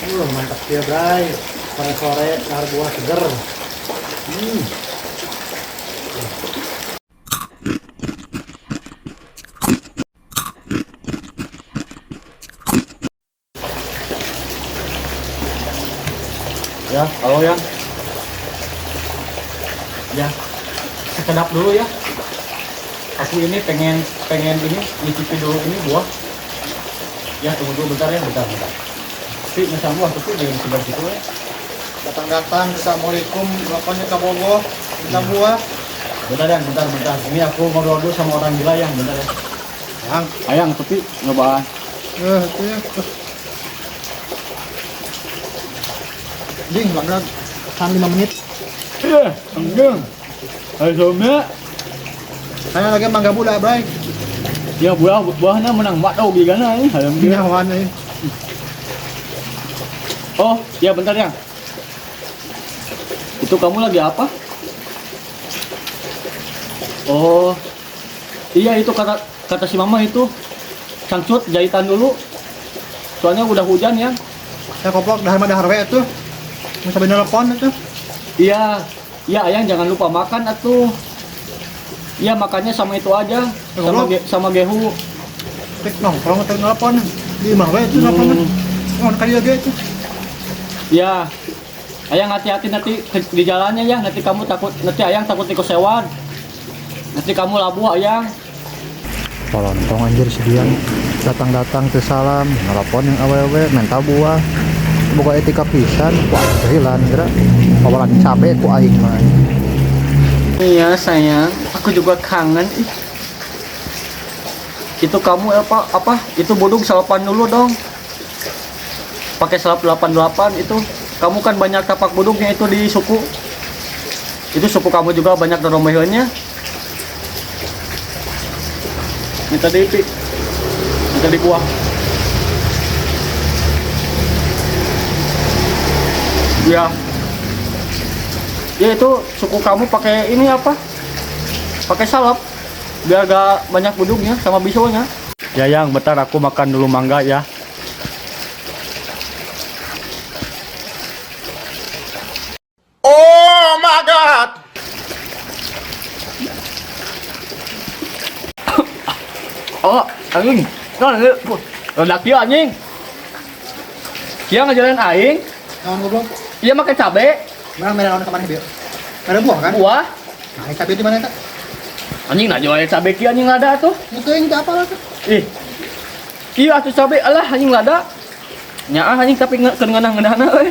Mantap ya, Bray. Sore-sore dahar buah seger. Ya, halo ya. Ya, sekedap dulu ya. Aku ini pengen pengen ini nyicipi dulu ini buah. Ya, tunggu dulu bentar ya, bentar bentar. Tapi misal buah tapi jangan sebar gitu ya. Datang-datang, assalamualaikum, bapaknya kabogoh, minta buah. Bentar ya, bentar bentar. Ini aku ngobrol dulu sama orang gila ya, bentar ya. Yang, Ayang, tapi nyobaan. eh, itu ya. Jing, bangga. Tahan 5 menit. Iya, enggak. Ayo somnya. Saya lagi mangga muda, Bray. Ya buah buahnya menang mak tau gimana ini. Hayang dia. Nyawan ini. Oh, ya bentar ya. Itu kamu lagi apa? Oh, iya itu kata kata si mama itu cangcut jahitan dulu. Soalnya udah hujan ya. Saya koplok dahar mah dahar we tuh. Mau sambil nelpon itu. Iya, iya ayang jangan lupa makan atuh. Iya makannya sama itu aja, sama gehu. Tik nongkrong atau nelpon. Di imah we itu nelpon. Ngon kali lagi itu. Iya. Ayang hati-hati nanti di jalannya ya, nanti kamu takut, nanti ayang takut ikut sewan. Nanti kamu labuh ayang. Tolontong anjir si Dian. Datang-datang teu salam, nelpon yang awewe minta buah. Boga etika pisan, wah jahilan kira. Awalan cabe ku aing mah. Iya sayang, aku juga kangen. Ih. Itu kamu apa apa? Itu budug salapan dulu dong. Pakai salap 88 itu. Kamu kan banyak tapak budugnya itu di suku. Itu suku kamu juga banyak doromehnya. Minta di Pi. Minta di buah. Ya. Ya itu suku kamu pakai ini apa? Pakai salep biar gak banyak budugnya sama bisulnya. Ya yang bentar aku makan dulu mangga ya. Oh my God! Oh, anjing. Nah, ini ledak dia anjing. Kia ngajarin aing. Naon goblok? Iya makan cabe, Mana merah naon kemarin bieu? Merah buah kan? buah. Nah, cabe di mana eta? Anjing nah jual cabe kia anjing lada tuh. Itu yang apa lah tuh? Ih. Iya atuh cabe alah anjing lada. Nyaah anjing tapi keur ngeunah-ngeunahna euy.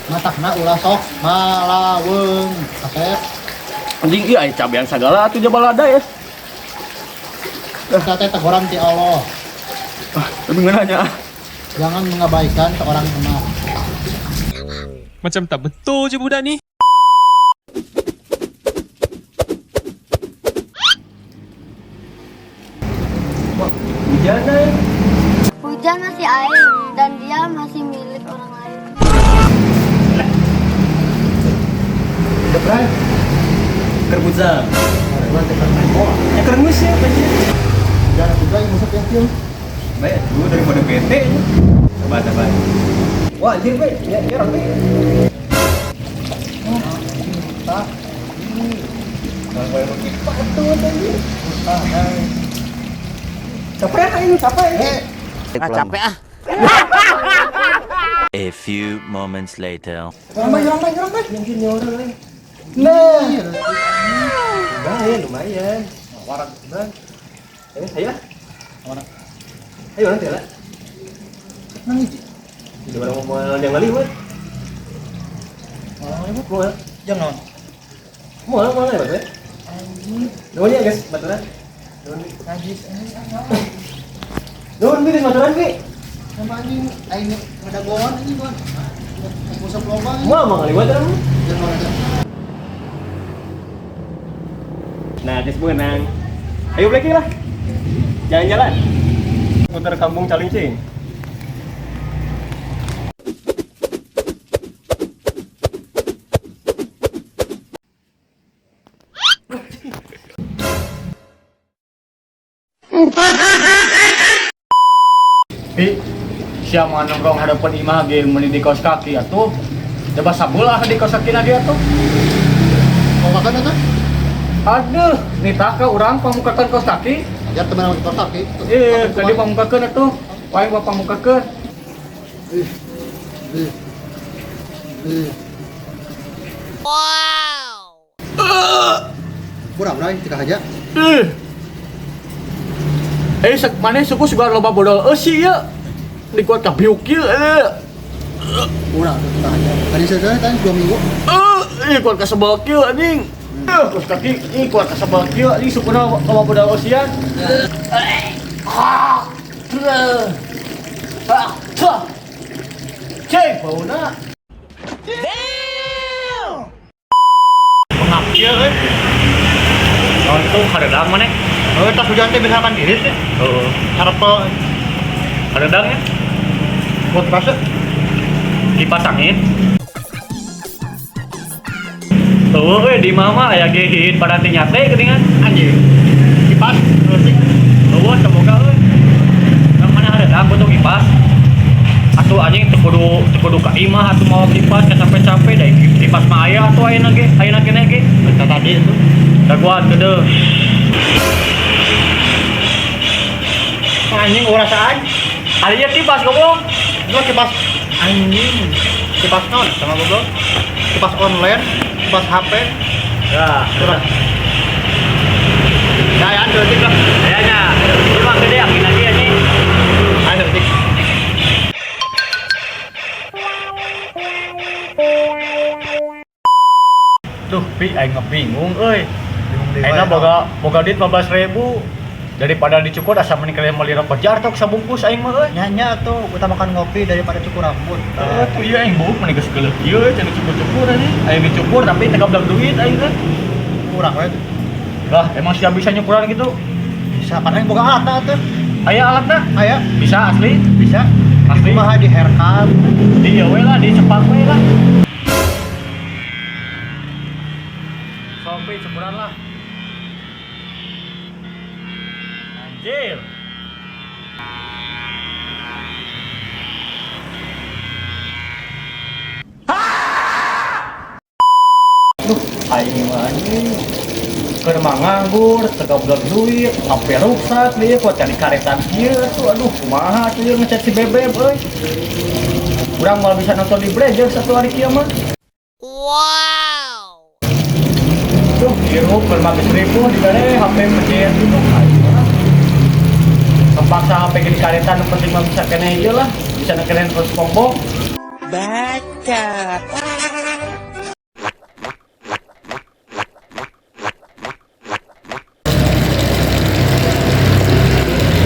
Matakna ulah sok malaweung kasep. Anjing iya aya cabean sagala atuh jaba lada ya. Kita teh teguran ti Allah. Ah, tapi ngeunah nyaah. Jangan mengabaikan seorang teman. Macam tak betul je budak ni. Hujan euy. Hujan masih air dan dia masih milik orang lain. Udah, Bray. Kerbuza. Gua teh main bola. Ya kerengus ya pasti. Jangan juga yang musuk ya, Phil. Baik, dulu daripada bete. Sabar, sabar. Wah, anjir, Be. Ya, ya, Be. Cinta. Kalau yang tuh anjir. Ah, hai. Capek aing, capek. Eh, Ah, capek ah. A few moments later. orang bay, orang bay, orang bay. Mungkin orang euy. Nah, Lumayan, lumayan. warak Bang. Eh, ayo lah. Mana? Ayo nanti lah. Nang hiji. Di mana mau yang ngaliwat? Orang lewat. Mau Jam naon? mau mau lewat, we. Anjing, Nuhun ya, guys, baturan. Nuhun. najis anjing. Nuhun, guys, baturan, Bi. Sama anjing aing ngadagoan anjing tuan. Musuk loba anjing. Mau mau ngaliwat kan? Jam naon aja. Nah, guys, menang. Ayo Blacky lah. Jalan-jalan. Putar kampung Calincing. Pi, sia mah nongkrong hadapan imah ge meuni di kaos kaki atuh. Coba sabelah di kaos kaki lagi atuh. Mau makan atau? Aduh, nitah ka urang pamukakeun kaos kaki. Ya teman sama kaos kaki. Eh, tadi pamukakeun atuh. Paling bapak pamukakeun. Ih. Ih. Ih. Wow. Kurang bray, kita aja. Ih. Eh, sek maneh suku suka loba bodol eusi ieu. Dikuat ka biuk ieu. Eh. Kurang kita aja. Tadi saya tadi 2 minggu. Eh, ih kuat ka sebel kieu anjing. Eh, kaos kaki ih kuat ka sebel kieu anjing sukuna loba bodol eusian. Ah. Ah. Cek bauna. Damn. Mengap kieu euy. Naon itu hareudang maneh? Oh, tas hujan teh bisa mandiri sih. Heeh. Harap Hareudang ya? buat kipas Kipas angin. Tuh, euy di mama aya ge hiit pada teh nyate geuningan. Anjing. Kipas leutik. Eueuh semoga euy. Urang mana hareudang butuh kipas. Atuh anjing teu kudu ka imah atuh mawa kipas ka capek-capek da kipas mah aya atuh ayeuna ge, ayeuna keneh ge. Eta tadi itu. Daguan gede. Anjing urasaan. Arinya kipas goblok. Gua kipas anjing. Kipas non sama goblok. Kipas online, kipas HP. Ya, Kurang. Ya, ya, leutik lah. kayaknya. Ieu mah gede angin lagi anjing. Ayo leutik. Duh, pi aing mah bingung euy. Ayeuna boga duit 15.000. Daripada dicukur asa mending kalian meuli rokok jartok sabungkus aing mah euy. Nyanya tuh utamakan ngopi daripada cukur rambut. Eh, tuh iya aing buuk mending geus geuleuh ieu cenah cukur-cukur anjing. Aing dicukur tapi teu gablek duit aing teh. Kurang we. Lah, emang siap bisa nyukuran gitu? Bisa padahal boga alatna tuh. Aya alatna? Aya, Bisa asli? bisa. Asli. Kumaha di haircut. Di ieu we lah, di cepak we lah. Sok pi cukuran lah. Anjir. Duh, aing mah anjing. Keur mah nganggur, teu gablek duit, HP rusak deui kok cari karetan kieu tuh aduh kumaha tuh ieu ngechat si Bebeb euy. Urang moal bisa nonton di Brejer satu hari kieu mah. Wow. Duh, hirup keur mah geus ripuh dibere HP mencet gitu aing mah. Kepaksa HP ge dikaretan nu penting mah bisa keneh ieu lah, bisa keneh terus SpongeBob. Baca.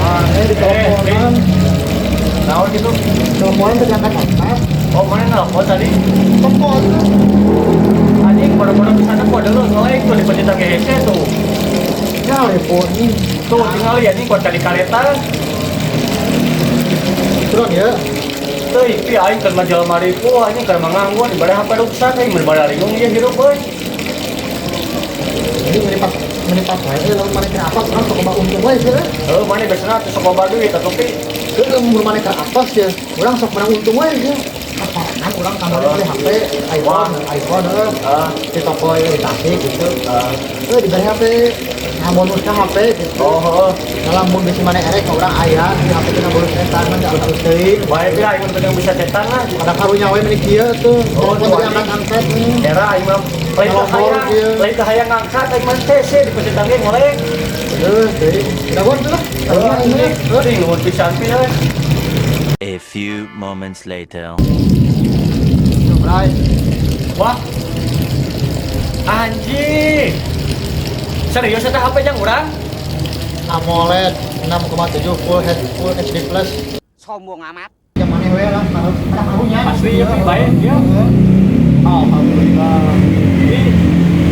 Ah, di teleponan. Naon gitu? Teleponan teu diangkat-angkat. Oh, mana nelpon tadi? Telepon. Anjing, baru-baru bisa nelpon dulu, nge-like tuh di pencet GHC tuh. Ya, telepon nih. Tuh, tinggal ya nih, kuat cari karetan. Turun ya. Tuh, pi aing keur mah jelema ripuh, anjing keur mah nganggur, dibere HP rusak aing mun bararingung ieu hirup euy. Jadi menipas wae lamun maneh keur apas urang sok loba untung wae sih. Heuh, maneh biasana teu sok loba duit atuh pi. Heueuh mun maneh keur apas ya, urang sok menang untung wae sih. Kapanan urang kamari beli HP iPhone, iPhone heuh. Ah, Di toko di Tasik gitu. ah. Heuh diberi HP, nah bonusna HP gitu. Oh, heuh. Nah lamun bisi maneh erek ka urang aya di HP tina bonus eta mah da alus teuing. Bae pi aing mun penting bisa cetan lah. Ada karunya we meni kieu tuh. Oh, Telepon tuh, teu diangkat-angkat. Era aing mah lain teu Telepon, hayang, ieu. lain teu hayang ngangkat aing mah TC di pencet ge ngoleng. Heuh, teuing. Dagon tuh lah. Heuh, anjing. Heuh, nuhun pisan pi euy. A few moments later. Tuh, Bray. Wah. Anjing. Serius eta HP jang urang? AMOLED 6,7 Full HD Full HD Plus. Sombong amat. Yang mana we lah, ada karunya. Asli ya, Pi, bae ya. Alhamdulillah. Pi,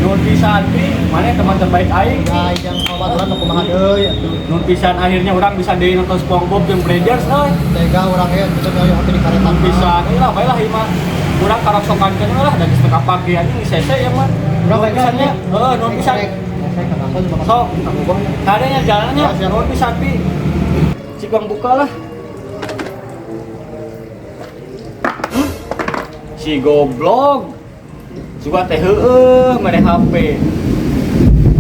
nuhun pisan pi, mana teman terbaik aing. Ya, yang babaturan nu kumaha deui atuh. Nuhun pisan akhirnya urang bisa deui nonton SpongeBob jeung Brazers euy. Tega urang ge kitu aya HP di karetan. Nuhun pisan euy lah bae lah ieu mah. Urang karoksokan keneh lah da geus teu kapake anjing di CC ya mah. Urang Nuhun pisan nya. Heuh, nuhun pisan. Sok, kadenya jalannya, nuhun pisan, Pi. Cik bang buka lah. Si goblok. Suka teh heueuh mere HP.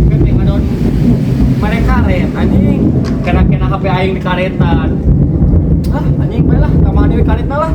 Kan teh ngadon mere karet anjing. Kena-kena HP aing di karetan. Ah, anjing bae lah, kamana deui karetna lah.